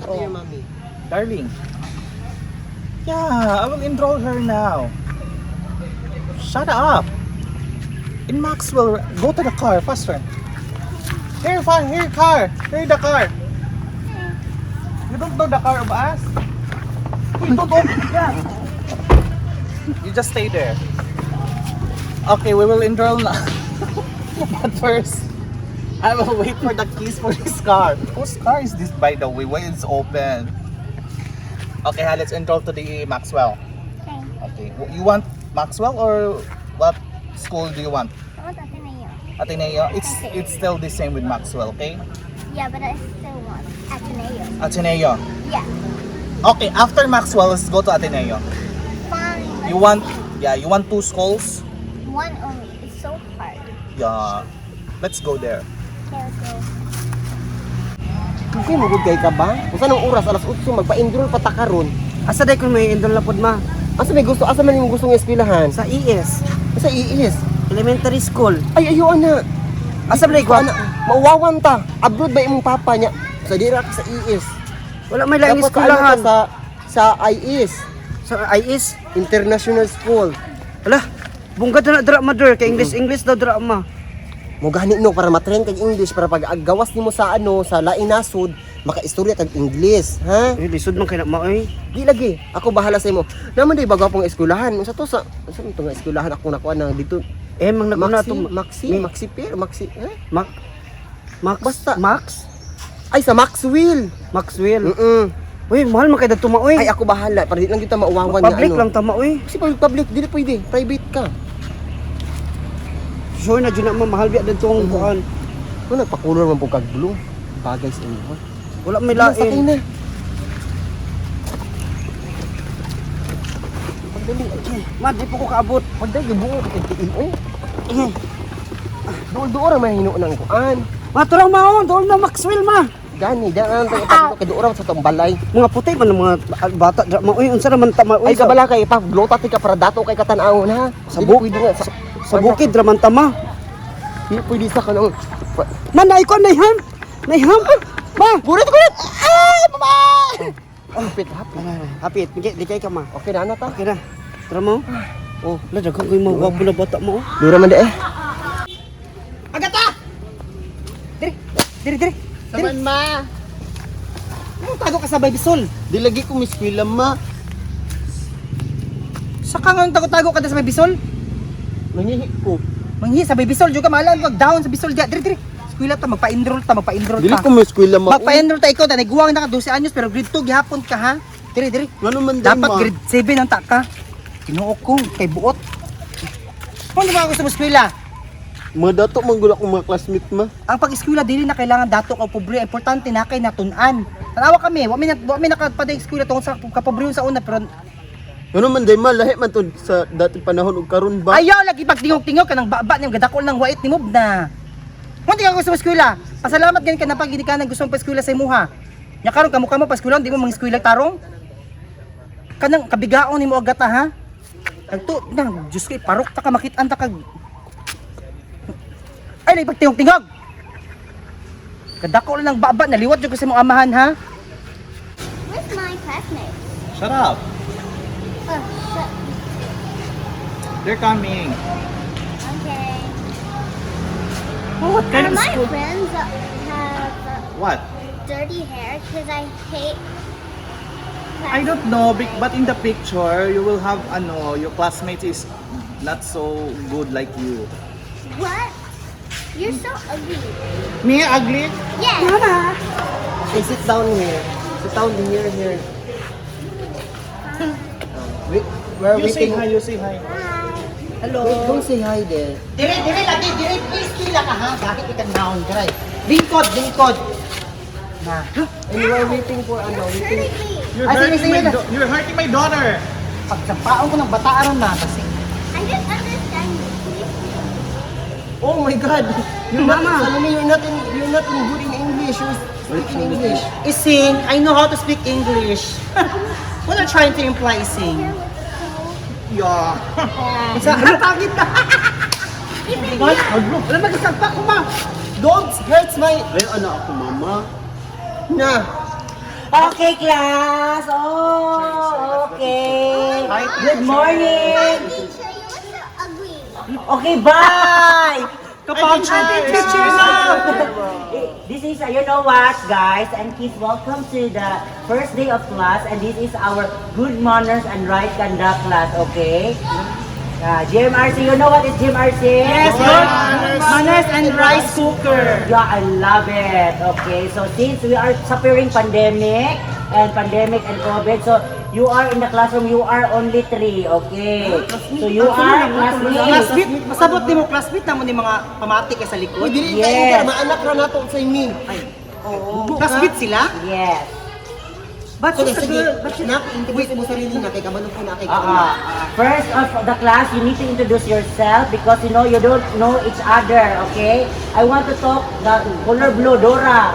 To your mommy. Darling. Yeah, I will enroll her now. Shut up. In Maxwell, go to the car faster. Here, here, car. Here, the car. You don't know the car of us? Wait, don't open. Yeah. You just stay there. Okay, we will enroll now. But first, I will wait for the keys for this car. Whose car is this, by the way? Why it's open? Okay, ha, let's enroll to the Maxwell. Okay. Okay. You want Maxwell or what school do you want? I want Ateneo. Ateneo. It's still the same with Maxwell, okay? Yeah, but I still want Ateneo. Ateneo. Yeah. Okay, after Maxwell, let's go to Ateneo. Fine. Let's You want see. Yeah, you want two schools? One only. It's so hard. Yeah. Let's go there. Okay, let's go. Okay, magud kay ka ba? Unsa nang oras? Alas 8, magpa-enroll pa ta karon. Asa day kung may enroll na pod, ma? Asa may gusto? Asa man imong gusto nga eskwelahan? Sa ES, Sa ES. Elementary School. Ay, ayo ana. Asa ba Ana, mauwawan ta. Abroad ba imong papa niya? Sa dira ka sa ES. Wala may laing Dapat ka, ano ka eskwelahan. sa IS, Sa IS. International School. Ala, bungga na dra mother kay English English daw dra ma. Mo gani no para matrain kag English para pag gawas nimo sa ano sa laing nasod makaistorya kag English, ha? Eh, lisod man kay na ma oy. Di lagi. Ako bahala sa imo. Naman day bago pong eskwelahan. Unsa to sa unsa man to nga eskwelahan ako nakuha na dito? Eh, mang naguna Maxi, to. Maxi, Maxi Pier, Maxi, eh? Max Max. Basta. Max. Ay, sa Maxwell. Maxwell. Mm. Uy, mahal man kay dadto ma oy. Ay, ako bahala para di lang kita mauwawan nga Public ano. lang tama oy. Kasi pag public, dili pwede. Private ka. Sure na jud na ma, mahal biya dadto ang kuan. Kung nagpakulor man po kag blue, bagay sa inyo. Wala may Sakay lain. na. Pagdali, ay, Ma, di po ko kaabot. pagdali, gibuo ka kay tiil, oy. Duol-duol ra may hinuon ang kuan. Ma, turang ma, oh, doon na Maxwell ma. Gani, daan ang tayo kay duol ra sa tong balay. Mga puti man ang mga bata dra ma oy, unsa raman ta ma oy. Ay kabala kay pa glota ti ka para dato kay katan-awon ha. Sa Dili pwede nga sa, sa bukid ra man ta ma. Dili pwede sa kanang Man, ay ko naiham. Naiham. Ma, Burit kulit. Ay, mama. Hapit, hapit. Hapit, di, di kay ka ma. Okay na na ta. Okay na. Tara mo. Oh, la daghan koy mga gwapo na bata mo. Oh. Dura man di eh. Agata! Diri, diri, diri. Saman ma. Anong tago ka sa Baybisol? Di lagi ko miskwila ma. Sa ka nga tago-tago ka sa Baybisol? Nangihi ko. Manghi sa Baybisol, juga maalam kag down sa Bisol diya. Diri, diri. Eskwela ta, magpa-enroll ta, magpa-enroll Dili ta. ko miskwila ma. Magpa-enroll ta ikaw, tanay guwang na ka 12 anyos pero grade 2 gihapon ka ha. Diri, diri. Ngano man day Dapat ma? grade 7 ang ta ka. Tinuok ko kay buot. Kung di ba gusto mo eskwela? Mga dato man gud akong mga classmate ma. Ang pag-eskwela dili na kailangan dato o pobre, importante na kay natun-an. Tanawa kami, wa mi nakapaday eskwela tungod sa kapobre sa una pero Ngano man day ma, lahi man to sa dating panahon ug karon ba? ayaw lagi pagtingog-tingog kanang baba nimo gadakol ng wait ni mob na. Kung di ka gusto mo eskwela, pasalamat gani ka na pag ka na gusto mo eskwela sa imuha. Nya karon kamo kamo pa eskwela, di mo mang-eskwela tarong. Kanang kabigaon nimo agata ha. Nagto na Diyos ko, parok ta ka makit-an ta kag. Ay, lagi pagtingog-tingog. Kadako lang ng baba, naliwat jud ko sa imong amahan ha. Where's my classmates? Shut up. Oh, shut. They're coming. Okay. Oh, what kind Are of my school? friends have What? dirty hair? 'Cause I hate. I don't know, but in the picture, you will have ano, your classmates is not so good like you. What? You're so ugly. Me ugly? Yes. Okay, sit down here. Sit down here, here. Wait, we're You say waiting. hi, you say hi. Hi. Hello. Wait, don't say hi there. Dire, dire lagi, dire please pila ka ha. Bakit ikan naon dre? Lingkod, lingkod. Na. And we're waiting for ano, waiting. Hurting me. You're Ay, sige, hurting sige my na. you're hurting my daughter. Pagsampaon ko ng bata aron na kasi. I didn't understand you. Can you speak English? Oh my God. You're not, Salome, you're not in good in English. You're speaking English. Ising, I know how to speak English. What are you trying to imply, Ising? Hair looks so Yeah. Sa pangit na. Wala magsampa ko ma. Don't hurt my Ay ana ako mama. Na. Okay, class. Oh, okay. Good morning. Hi, teacher. You look so ugly. Okay, bye. Kapag teacher na! This is, you know what, guys and kids, welcome to the first day of class, and this is our good manners and right conduct class, okay? GMRC, you know what is GMRC? Yes, good manners and rice cooker. Yeah, I love it. Okay, so since we are suffering pandemic and COVID, so you are in the classroom, you are only three, okay? So you are classmates. Classmate, masabot nimo classmate namo ni mga pamati kay sa Uy, likod. dili Yes. yes. ka maanak ra nato sa imi. Classmate sila? Yes. But Sige, she's a sige. girl. But she's Nak, introduce mo sarili na kay kabalo ko na kay First of the class, you need to introduce yourself because you know you don't know each other, okay? I want to talk the color blue, Dora.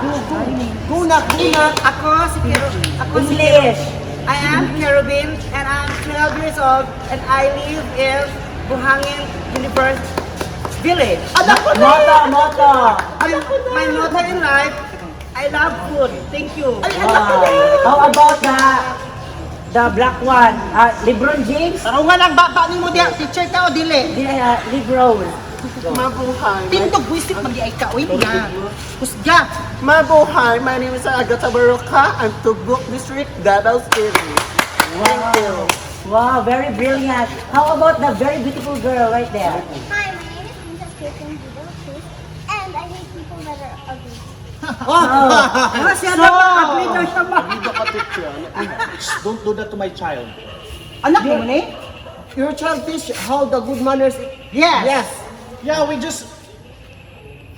Go na, go na. Ako si Kero, ako si Kero. English. I am Kerubin and I'm 12 years old and I live in Buhangin Universe Village. Motto, motto. My motto in life, I love food. Thank you. Wow. How about the black one? LeBron James? Tarungan lang baba nimo diha, teacher ka o dili. Di, LeBron. Mabuhay. Tindog buisit magi ay ka oy na. Husga. Mabuhay. My name is Agatha Baroka. I'm Tugok District, Davao City. Thank you. Wow, very brilliant. How about the very beautiful girl right there? Hi, my name is Princess Kirsten Guido Cruz, and I hate people that are ugly. Ah, siya na ba? Ugly daw siya ba? Dito ka, teacher. Don't do that to my child. Anak mo ni? Your child teach how the good manners. Yes. Yes. Yeah, we just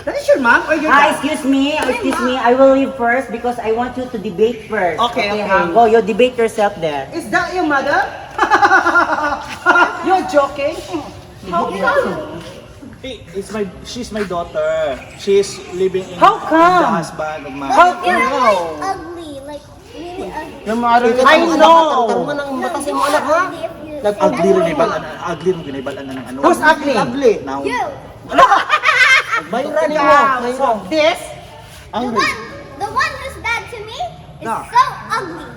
That is your mom or your Ah, dad? excuse me, excuse me. I will leave first because I want you to debate first. Okay, okay. ha? Go, you debate yourself there. Is that your mother? You're joking? How come? Hey, it's my she's my daughter. She's living in How come? with the husband of my How You're come? like ugly, like really ugly. I know. Tarungan ang mata sa imong anak ha. Ugly if you Nag- Ugly rin ibalan, ugly rin ginabalan na ng ano. Who's ugly? Ugly. Now. You, Mayra nimo. Mayra. This? the one who's bad to me is so ugly.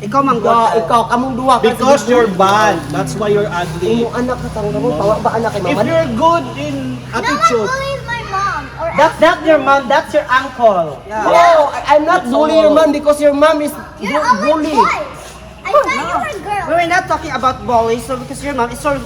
Ikaw manggod. Wa, ikaw kamong duwa ka. Because you're bad. That's why you're ugly. Imong anak ka tarungan mo pawa ba anak kay If mama? you're good in No one attitude, bullies my mom or That's not your mom, that's your uncle. No, I'm not bully your mom because your mom is You're all like bully. boys. I thought you were girls. We were not talking about bullies, so because your mom is so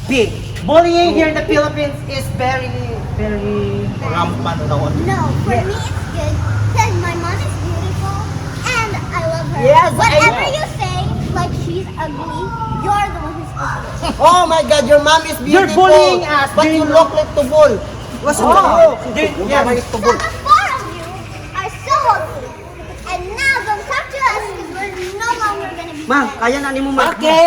big. Bullying here in the Philippines is very, very... rampant na ako. No, for me it's good because my mom is beautiful and I love her. Yes, I Whatever know. you say, like she's ugly, you're the one who's ugly. Oh my God, your mom is You're beautiful. bullying us. But you look like tubol. What's Oh, Yes. So the four of you are so ugly. And now don't talk to us because we're no longer gonna be Ma'am, friends. kaya na ni mo ma'am. Okay.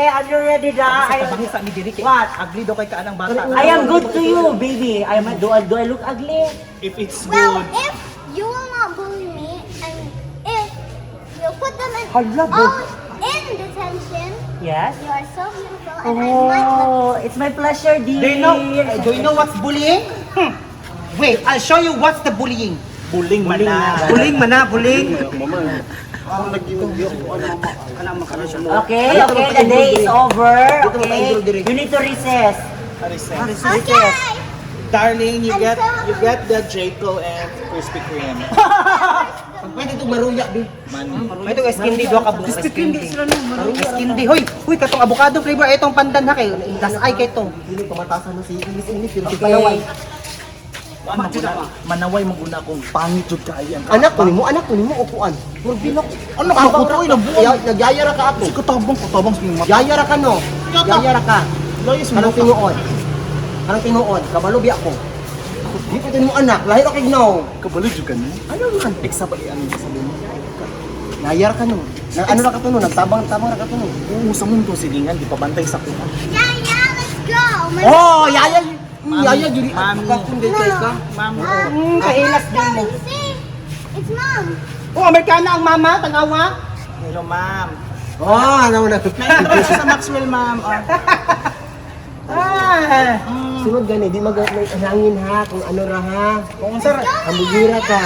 Are you ready na? I, Sa mi diri kay What? Ugly daw kay kaanang bata. I am good to you, baby. I am do I look ugly? If it's Well, good, if you will not bully me and if you'll put them in Hala, all in detention, Yes. you are so beautiful and I might love Oh, it's my pleasure, dear. Do you know what's bullying? Wait, I'll show you what's the bullying. buling man na. Bullying man na, bullying. Okay, the day is over. Okay, you need to recess. Recess. you. Okay! Darling, you I'm get so you get the Jekyll and Krispy Kreme. Pwede itong maruya, be. Money. Ito guys, candy do ka bukas. Candy sila no. Candy. Hoy, hoy katong avocado flavor itong pandan ha kay das ay kay to. Hindi pamatasan na si English English pero si Palaway. Manaway maguna kung pangit jud kaayo ang Anak ko nimo, anak ko nimo upuan. Murag bilok. Ano ka ko to nabuang. Nagyayara ka ato. Si katabang katabang sa mata. Yayara ka no. Yayara ka. Layas mo. Kanang tinuod. Kanang tinuod, kabalo biya ko. Di ko mo anak, lahi ra kay no. Kabalo jud ka ni. Ano man? Eksa ba ano sabi mo? Yayara ka no. Na, ano ra ka to no, nagtabang-tabang ra ka to no. Oo, sa mundo silingan di pabantay sa kuha. Yeah, yeah, let's go. My Oh, yaya. Yaya jud. Mami. Bakit kay ka? Ma'am, Kailas din mo. Mom's coming. See? It's mom. Oh, Amerikana ang mama, tanawa. Hello, ma'am. Oh, ano na. Na-interest sa Maxwell, ma'am. Ah. Ah. Sunod gani, di mag may hangin ha, kung ano ra ha. Kung unsa ra Ambugira ka.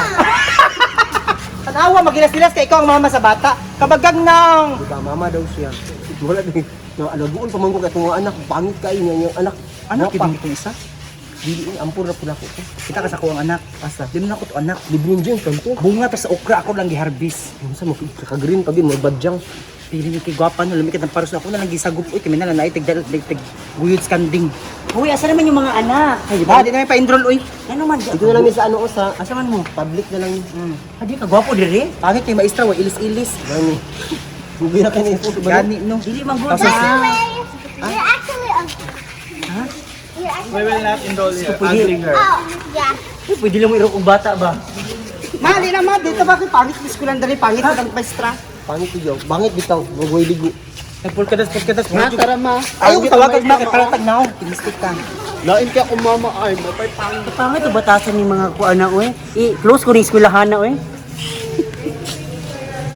Tanawa, magilas-gilas kay ikaw ang mama sa bata. Kabagag nang. Diba, mama daw siya. Wala din. No, alaguon pa man ko kay itong anak, pangit kayo niya yung anak. Anak, Gwapa. yun itong isa. Dili ini ampur na pula ko. Kita ka sa kuwang anak. Asa? Di mo na ako to anak. LeBron James kanto. Bunga to sa okra ako lang giharbis. Unsa mo ka-green pa gid mo badyang. Pili ni kay gwapa no lumikit ang paros ako na lang gisagup uy kami na lang naay tig tig tig guyod kanding. Uy, asa naman yung mga anak? Ay, Ba, di na may pa-enroll uy. Ano man? Dito na lang mi sa ano sa Asa man mo? public na lang. Adi ka gwapo dire. Pangit kay maestra wa ilis-ilis. Gani. Mugi na kay ni photo ba? Gani no. Dili man gud. By the way, you're actually ugly. You're actually We will not enroll you. Ugly girl. Oh, yeah. Uy, pwede lang mo irok og bata ba? Ma, di na ma dito ba kay pangit eskwelahan dali pangit ang maestra. Pangit gyud. Bangit bitaw, magoy ligo. Nagpulkadas pulkadas. Ma, tara ma. Ayaw tawag ma kay palatag na. Timistik ka. Lain kay akong mama ay, mapay pangit. Pangit to batasan ni mga kuana oy. I-close ko ning eskwelahan na oy.